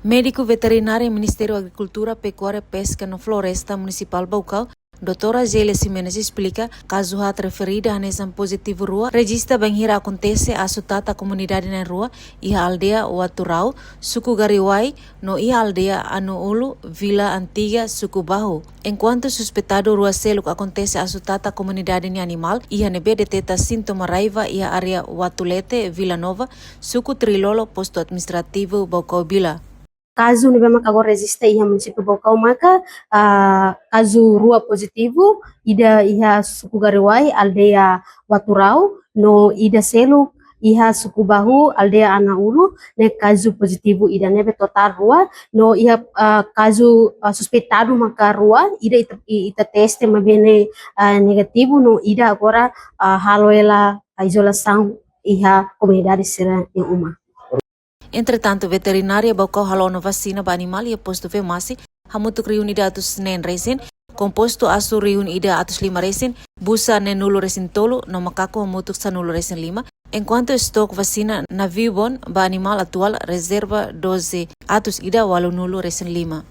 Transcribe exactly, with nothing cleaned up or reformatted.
Médiku veterinária Ministériu Agrikultura, Pekuária, Peska no Floresta Munisipál Baucau, Doutora Zélia Ximenes esplika, kazu haat referida hanesan pozitivu rua rejista bainhira akontese asu tata komunidade na'in rua iha aldeia Waturau, suku Gariwai, no iha aldeia Anu Ulu, Vila Antiga, suku Bahu. Enkuantu suspeitadu rua seluk akontese asu tata komunidade nia animál iha ne'ebé deteta sintoma raiva iha área Watulete, Vila Nova, suku Trilolo, postu administrativu Baucau Bila. Kazu ne'ebé maka agora rejista iha munisípiu Baucau maka, ah, kazu rua pozitivu, ida iha suku Gariwai, aldeia Waturau, no ida seluk iha suku Bahu, aldeia Anu Ulu, ne'e kazu pozitivu ida ne'ebé totál rua, no iha, ah, kazu, ah, suspeitadu maka rua, ida ita, i-, ita teste maibé ne'e, ah, negativu, no ida agora, ah, halo hela, ah, izolasaun iha komunidade sira-nia uma. Entretantu, veterinária Baucau halo ona vasina ba animál iha postu Vemasi, hamutuk rihun ida atus neen resin, kompostu asu rihun ida atus lima resin, busa neenulu resin tolu, no makaku hamutuk sanulu resin lima, enkuantu estok vasina Navibon ba animál atuál rezerva doze atus ida walunulu resin lima.